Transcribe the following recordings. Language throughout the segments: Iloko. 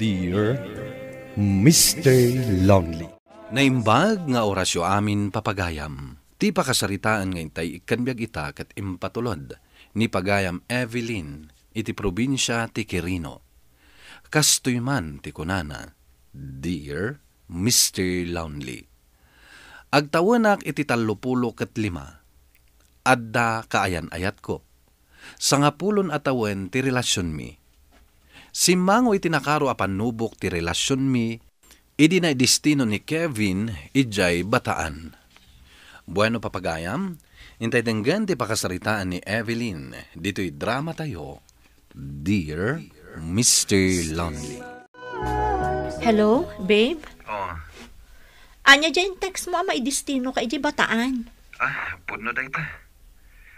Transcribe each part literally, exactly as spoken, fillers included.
Dear Mister Lonely. Naimbag nga orasyo amin, papagayam. Ti pakasaritaan nga intay ikkan biag ita ket impatulod ni pagayam Evelyn iti probinsia ti Quirino. Kastoy man ti kunana, Dear Mister Lonely. Agtawenak iti tallopulo ket lima. Adda kaayan-ayatko. Sangapulon a tawen ti relasionmi. Simmango iti nakaro a pannubok ti relasionmi idi naidestino ni Kevin idiay Bataan. Bueno, papagayam, intay denggen ti pakasaritaan ni Evelyn ditoy dramatayo, Dear Mister Lonely. Hello, babe? Oh. Ania diay text mo a maidestino ka idiay Bataan? Ah, pudno dayta.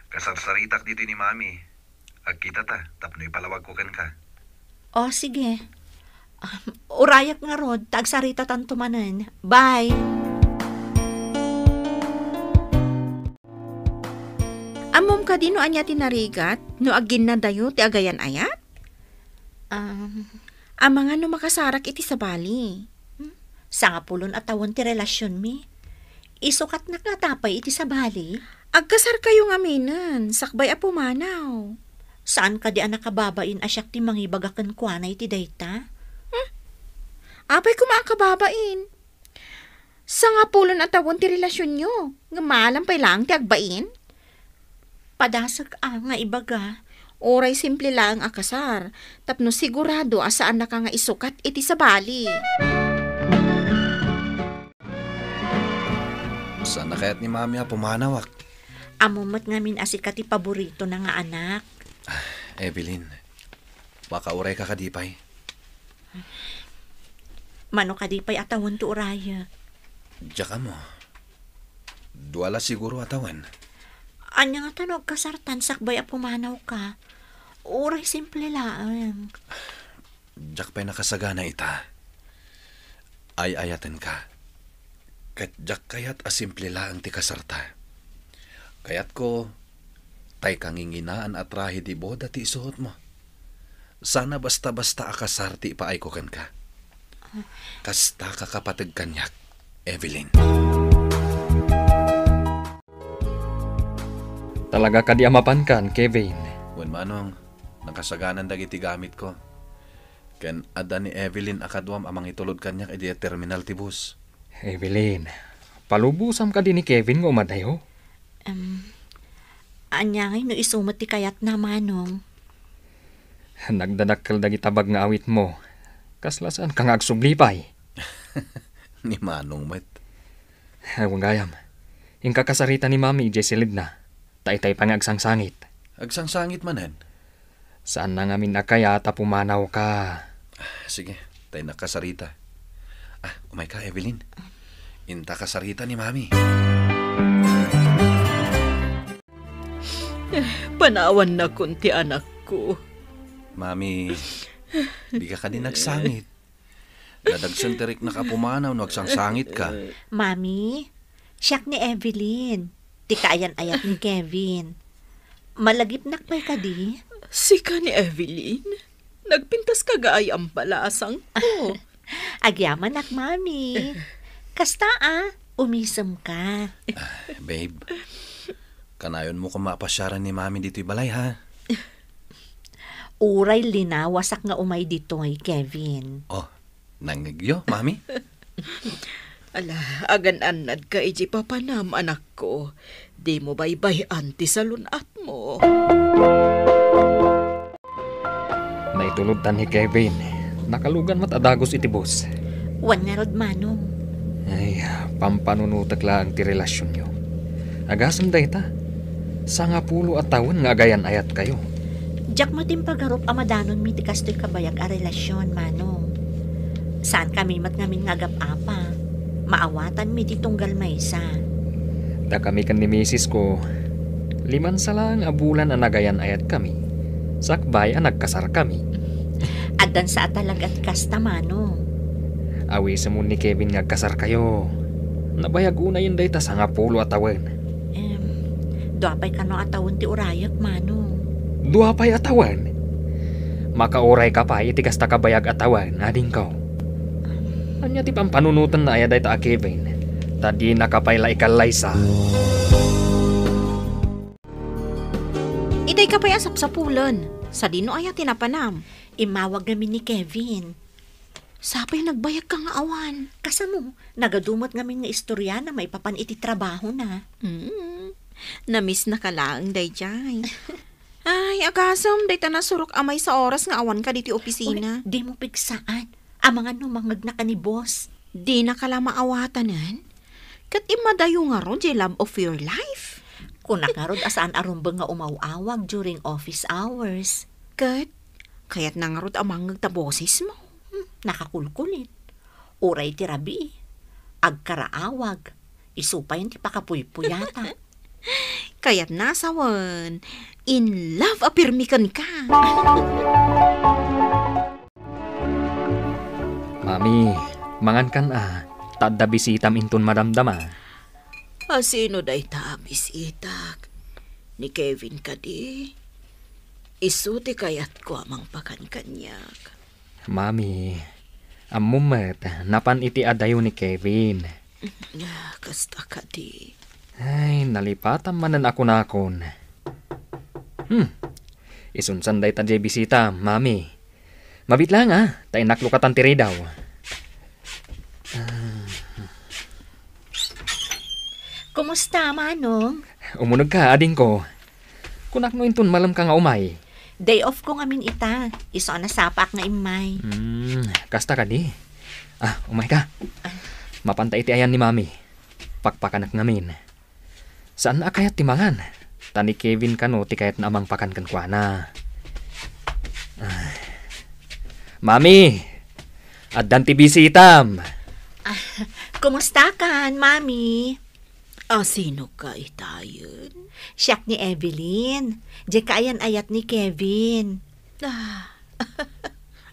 Kasarsaritak ditoy ni Mami. Agkitata tapno ipalawagko kenka. Oh, sige. Um, urayak ngarud, ta agsaritatanto manen. Bye! Ammom kadi no ania ti narigat no agginnadayo ti agayan-ayat? Um, Amangan no makasarak iti sabali. Hmm? Sangapulon a tawen ti relasionmi. Isukatnak ngata pay iti sabali. Agkasarkayo ngaminen, sakbay a pumanaw. Saan kadi a nakababain a siak ti mangibaga kenkuana iti dayta? Hmm? Apay koma a kababain? Sangapulon a tawen ti relasionyo, ngem maalam pay laeng ti agbain? Padasek a nga ibaga. Uray simple laeng a kasar, tapno sigurado a saannaka nga isukat iti sabali. Saan a kayat ni Mami a pumanawak? Ammom met ngamin a sika ti paboritona nga anak. Ah, Evelyn, makaurayka kadi pay? Mano kadi pay a tawen ti urayek? Diak ammo. Dua la siguro a tawen. Ania ngata no agkasartan sakbay a pumanawka? Uray simple laeng. Diak pay nakasagana ita. Ay-ayatenka. Ket diak kayat a simple laeng ti kasarta. Kayatko, tay kanginginaan a trahe de boda ti isuotmo. Saan a basta-basta a kasar ti ipaayko kenka. Kasta ka kapateg kaniak, Evelyn. Talaga kadi a mapankan, Kevin? Wen, Manong, nakasaganan dagiti gamitko. Ken adda ni Evelyn a kaduam a mangitulod kaniak idiay terminal ti bus. Evelyn, palubosam kadi ni Kevin nga umadayo? Em, ania ngay no isu met ti kayatna, Manong? Nagdadakkel dagiti tabag nga awitmo. Kasla saanka nga agsubli pay. Ni Manong met. Ay, wen gayam. Inka kasarita ni Mami idiay silidna. Ta itay pay nga agsangsangit. Agsangsangit manen? Saanna ngamin a kayat a pumanawka. Ah, sige, tay nakasarita. Ah, umayka, Evelyn. Inta kasarita ni Mami. Panawannakon ti anakko. Mami, dika kadi nagsangit. Nadagsen ti riknak a pumanaw no agsangsangitka. Mami, siak ni Evelyn, ti kaayan-ayat ni Kevin. Malagipnak pay kadi? Sika ni Evelyn? Nagpintaska gaayam bala a sangko. Agyamanak, Mami. Kasta a, umisemka. Ah, babe, kanayonmo koma a pasiaran ni Mami ditoy balay, ha? Uray linawasak nga umay ditoy, Kevin. Oh, nangngegyo, Mami? Ala, agan-annadka iti papanam, anakko. Dimo baybay-an ti salun-atmo. Naitulodtan ni Kevin. Nakalugan met a dagus iti bus. Wen ngarud, Manong. Ay, pampanunotek laeng ti relasionyo. Agasem dayta, sangapulo a tawen nga agayan-ayatkayo. Diak met impagarup a madanonmi ti kastoy kabayag a relasion, Manong. Saankami met ngamin nga agap-apa. Maawatanmi ti tunggal maysa. Dakami ken ni misisko, limansa laeng a bulan a nagayan-ayatkami, sakbay a nagkasarkami. Addansa a talaga ti kasta, Manong. Awisemon ni Kevin nga agkasarkayo. Nabayag unayen dayta sangapulo a tawen. Em, dua pay kano a tawen ti urayek, Manong. Dua pay a tawen? Makaurayka pay iti kasta kabayag a tawen, adingko. Ania ti pampanunotenna aya dayta a Kevin? Ta dinaka pay la ikallaysa. Itay ka pay a sapsapulen. Sadino aya ti napanam? Immawag ngamin ni Kevin. Sapay nagbayagka nga awan. Kasano? Nagadu met ngamin nga istoriana maipapan iti trabahona. Mm. Namiss na ka laeng daydiay. Ay, agasem, dayta nasurok a maysa oras nga awanka ditoy opisina. Uy, dimo pigsaan. Amangan no mangngegna ka ni boss. Dinaka la maawatanen? Ket immadayo ngarud diay love of your life. Kunak ngarud a saan a rumbeng nga umaw-awag during office hours. Ket kayatna ngarud a mangngeg ta bosesmo. Hmm, nakakulkulit. Uray ti rabii, agkaraawag, isu pay ti pakapuypuyata. Kayatna sawen, in love a pirmi kenka. Mami, mangankan a, ta adda bisitam inton madamdama. A sino dayta a bisitak? Ni Kevin kadi? Isu ti kayatko a mangpakan kaniak. Mami, ammom met, napan iti adayo ni Kevin. Ah, kasta kadi. Ay, nalipatam manen a kunakon. Hmm, isunsan dayta diay bisita, Mami. Mabiit laeng a, ta innak lukatan ti ridaw. Kumusta, Manong? Umunegka, adingko. Kunak no inton malemka nga umay. Day off ko ngamin ita. Isu a nasapaak nga immay. Hmm, kasta kadi. Ah, umayka. Mapanta iti ayan ni Mami. Pakpakanak ngamin. Saan a kayat ti mangan. Ta ni Kevin kano ti kayatna a mangpakan kenkuana. Ah. Mami, addan ti bisitam. Ah, kumusta kan, Mami? A sino ka itayen? Siak ni Evelyn. Diay kaayan-ayat ni Kevin. Ah,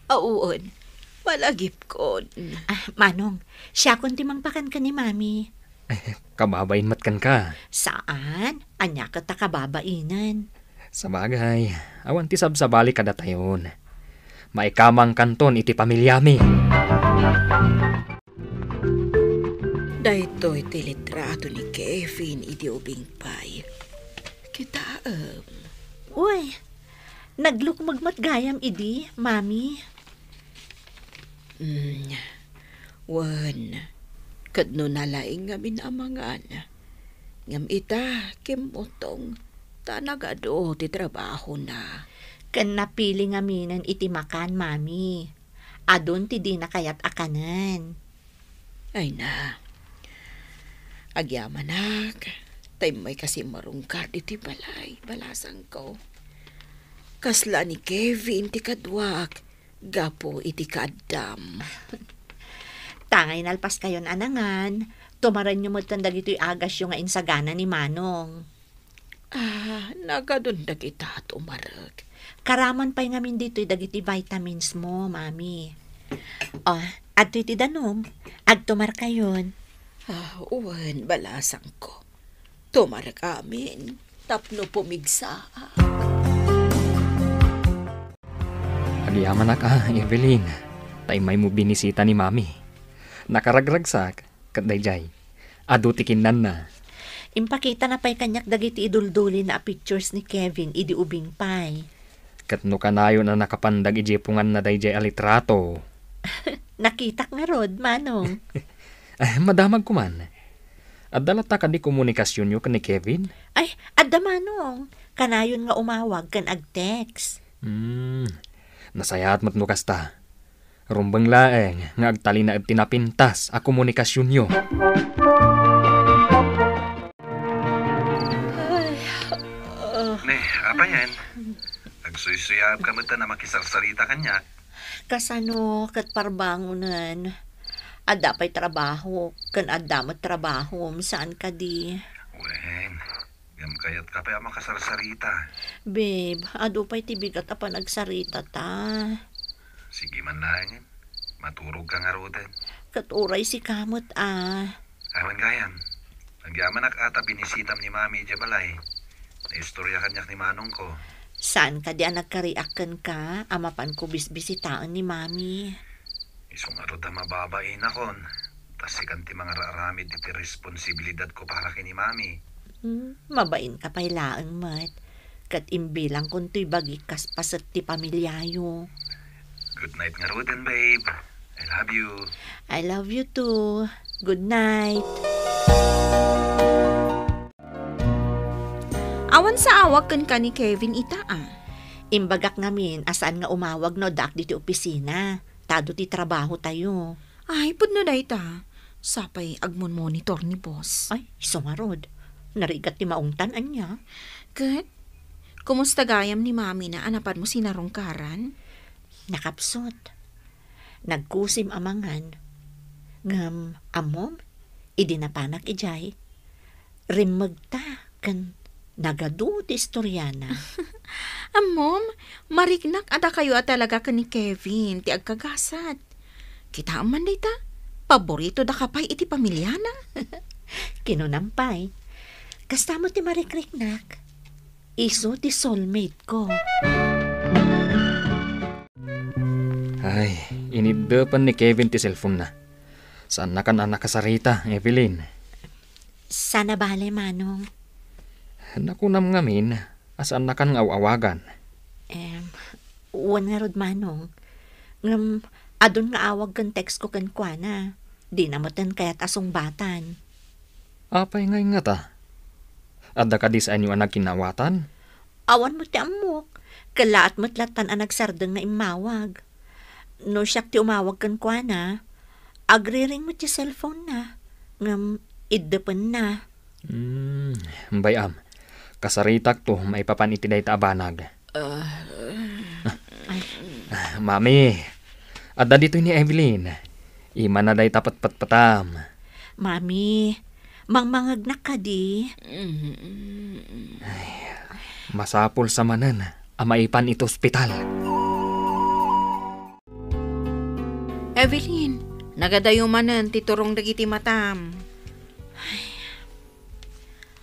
awan. Malagipkon. Ah, Manong, siakon ti mangpakan ken ni Mami. Kababain met kenka. Saan? Ania ket ta kababainen? Sabagay, awan ti sabsabali kadatayon. Maikamangkanton iti pamiliami. Daytoy ti litrato ni Kevin idi ubing pay. Kitaem. Uy, naglukmeg met gayam idi, Mami. Mm, wen, ket no nalaing ngamin a mangan. Ngem ita, kimmutong, ta nagadu ti trabahona. Ken napili ngaminen iti makan, Mami. Adun ti dina kayat a kanen. Ay na. Agyamanak, ta immayka simmarungkar ditoy balay, balasangko. Kasla ni Kevin ti kaduak, gapu iti kaaddam. Tangay nalpaskayon a nangan, tumarenyo metten dagitoy agasyo nga insagana ni Manong. Ah, nagadun dagita tumarek. Karaman pay ngamin ditoy dagiti vitamins mo, Mami. Oh, adtoy ti danum. Agtumarkayon. Ah, wen, balasangko. Tumarek amin tapno pumigsa. Agyamanak a, Evelyn. Ta immaymo binisita ni Mami. Nakaragragsak. Ket daydiay, adu ti kinnanna. Impakitana pay kaniak dagiti iduldulina a pictures ni Kevin idi ubing pay. Ket no kanayon a nakapandag idiay punganna daydiay a litrato. Nakitak ngarud, Manong. Eh, madamag koman. Adda latta kadi komunikasionyo ken ni Kevin? Ay, adda, Manong. Kanayon nga umawag ken ag-text. Hmm, nasayaat met no kasta. Rumbeng laeng nga agtalinaed ti napintas a komunikasionyo. Ay, ah. Ne, apayen? Agsuysuyaabka met a makisarsarita kaniak. Kasano ket parbangonen? Adda pay trabaho, ken adda met trabahom, saan kadi? Wen, ngem kayatka pay a makasarsarita. Babe, adu pay ti bigat a panagsaritata. Sige man laengen. Maturogka ngaruden. Ket uray sika met a. Awan gayam. Agyamanak a ta binisitam ni Mami idiay balay. Naistorya kaniak ni manongko. Saan kadi a nagkariak kenka a mapanko bisbisitaen ni Mami? Isu ngarud a mababainakon, ta sikan ti mangararamid iti responsibilidatko para ken ni Mami. Hmm, mabainka pay laeng met. Ket imbilangkon toy bagik kas paset ti pamiliayo. Good night ngaruden, babe. I love you. I love you too. Good night. Awan sa awag kenka ni Kevin ita, a? Imbagak ngamin a saan nga umawag no addaak ditoy opisina. Ta adu ti trabahotayo. Ay, pudno dayta. Sapay agmon-monitor ni boss. Ay, isu ngarud. Narigat ti maungtan, ania? Ket, kumusta gayam ni mamina a napanmo sinarungkaran? Nakapsut. Nagkusim a mangan. Ngem, ammom, idi napanak idiay, rimmegta ken nagadu ti istoriana. Ammom, mariknak a dakayo a talaga ken ni Kevin ti agkagasat. Kitaem man dayta, paboritodaka pay iti pamiliana. Kinunam pay, kasta met ti marikriknak. Isu ti soulmate ko. Ay, iniddepen ni Kevin ti cellphone-na. Saannakan a nakasarita, Evelyn. Saan a bale, Manong. Nakunam ngamin a saannakan nga aw-awagan. Em, wen ngarud, Manong. Ngem, adun nga awag ken text ko kenkuana. Dina metten kayat a sungbatan. Apay ngay ngata? Adda kadi saanyo a nagkinnaawatan? Awan met ti ammok. Kellaat met lattan a nagsardeng nga immawag. No siak ti umawag kenkuana, agriring met ti cellphone-na, ngem iddepenna. Hmm, bay-am. Kasaritakto maipapan iti dayta a banag. Ah. Ay. Ah, Mami, adda ditoy ni Evelyn. Imana dayta petpetpetam. Mami, mangmangegnak kadi? Ay, masapul sa manen a maipan iti ospital. Evelyn, nagadayo manen ti turong dagiti matam. Ay.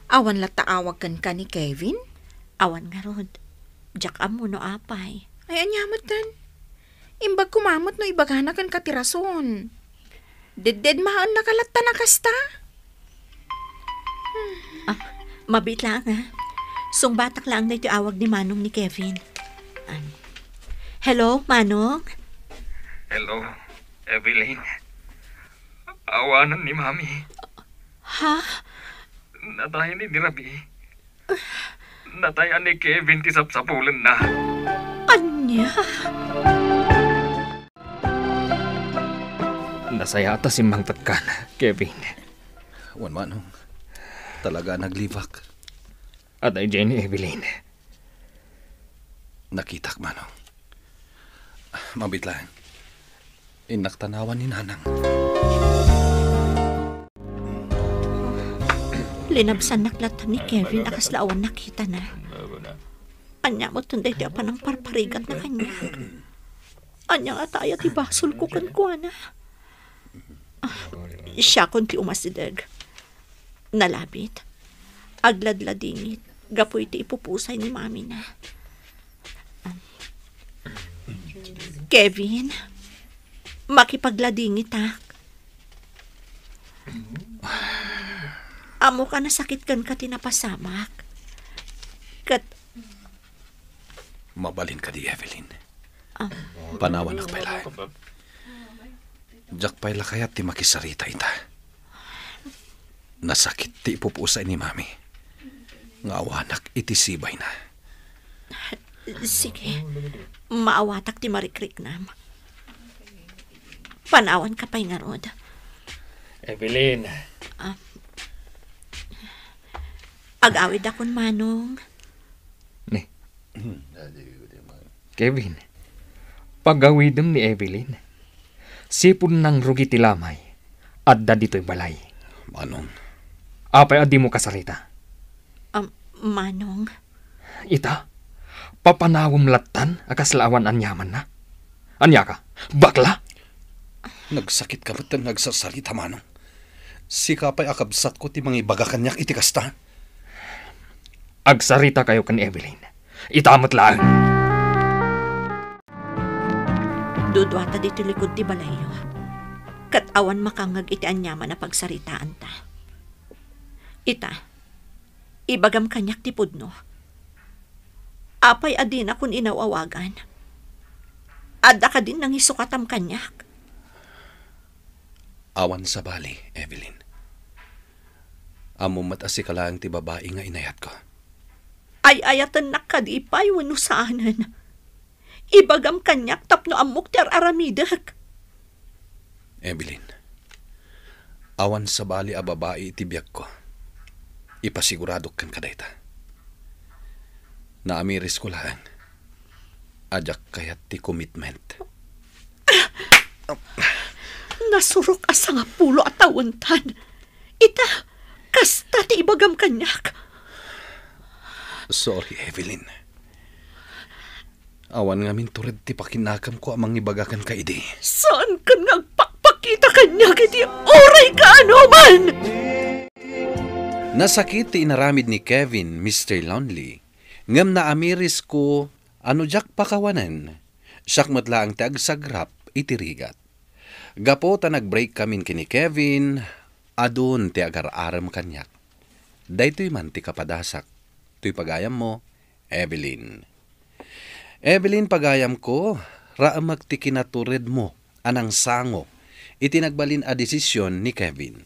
Awan latta awag kenka ni Kevin? Awan ngarud. Diak ammo no apay. Ay, ania metten? Imbag koma met no ibagana kenka ti rason. Deddedmaennaka latta a kasta? Ah, mabiit laeng, ah. Sungbatak laeng daytoy awag ni Manong ni Kevin. An-, hello, Manong? Hello, Evelyn. Awanen ni Mami. Ha? Natay ni Rabi. Natay ni Kevin ti sapsapulenna. Ania? Nasayaat a simmangpetkan, Kevin. Wen, Manong. Talaga a naglibak. Adda idiay ni Evelyn? Nakitak, Manong. Mabiit laeng. Innak tanawan ni Nanang. Linabsannak latta ni Kevin a kasla awan nakitana. Ania metten daytoy a panangparparigatna kaniak? Ania ngata aya ti basolko kenkuana? Ah, siakon ti umasideg. Nalabit. Agladladingit gapu iti ipupusay ni mamina. Kevin, makipagladingitak. Ammok a nasakit kenka ti napasamak. Ket mabalin kadi, Evelyn? Ah. Panawanak pay laeng. Diak pay la kayat ti makisarita ita. Nasakit ti ipupusay ni Mami nga awanak iti sibayna. Sige, maawatak ti marikriknam. Panawanka pay ngarud. Evelyn. Ah. Agawidakon, Manong. Ni. Kevin, pagawidem ni Evelyn. Sipud nangrugi ti lamay, adda ditoy balay. Manong. Apay a dimo kasarita? Am, Manong. Ita, papanawem lattan a kasla awan aniamanna? Aniaka? Bakla? Nagsakitka metten nga agsarsarita, Manong. Sika pay a kabsatko ti mangibaga kaniak iti kasta. Agsaritakayo ken Evelyn. Ita met laeng. Duduata ditoy likud ti balayyo, ket awan makangngeg iti aniaman a pagsaritaanta. Ita, ibagam kaniak ti pudno. Apay a dinakon inaw-awagan? Adda kadin nangisukatam kaniak? Awan sabali, Evelyn. Ammom met a sika laeng ti babai nga inayatko. Ay-ayatennak kadi pay wenno saanen? Ibagam kaniak tapno ammok ti ar-aramidek. Evelyn, awan sabali a babai iti biagko. Ipasiguradok kenka dayta. Naamirisko laeng a diak kayat ti commitment. Nasurok a sangapulo a tawentan. Ita, kasta ti ibagam kaniak. Sorry, Evelyn. Awan ngamin tured ti pakinakamko a mangibaga kenka idi. Saankan nga agpakpakita kaniak iti uray kaanoman! Nasakit ti inaramid ni Kevin, Mister Lonely, ngem naamirisko a no diak pakawanen, siak met laeng ti agsagrap iti rigat. Gapu ta nag-break kamin ken ni Kevin, adun ti agar-arem kaniak. Daytoy man ti kapadasak. Toy pagayammo, Evelyn. Evelyn, pagayamko, raamek ti kinaturedmo a nangsango iti nagbalin a desisyon ni Kevin.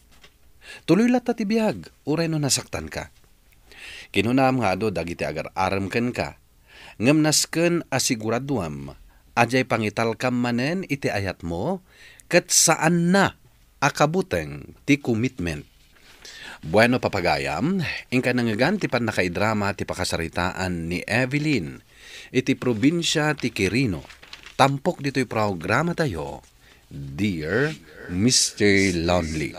Tuloy latta ti biag, uray no nasaktanka. Kinunam nga adu dagiti agar-arem kenka, ngem nasken a siguraduam a diay pangitalkam manen iti ayatmo ket saanna a kabuteng ti commitment. Bueno, papagayam, inka nangngegan ti pannakaidrama ti pakasaritaan ni Evelyn iti probinsia ti Quirino, tampok ditoy programatayo, Dear Mister Lonely.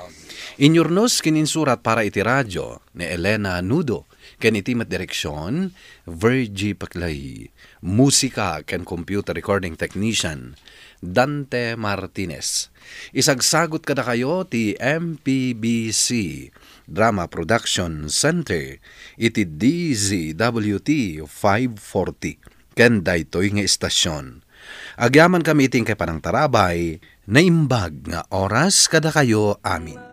Inyurnos ken insurat para iti radio ni Elena Nudo, ken iti met direksyon, Virgie Paclay. Musika ken computer recording technician, Dante Martinez. Isagsagot kadakayo ti M P B C Drama Production Center iti D Z W T five forty ken daytoy nga istasyon. Agyamankami iti inkay panangtarabay, naimbag nga oras kadakayo amin.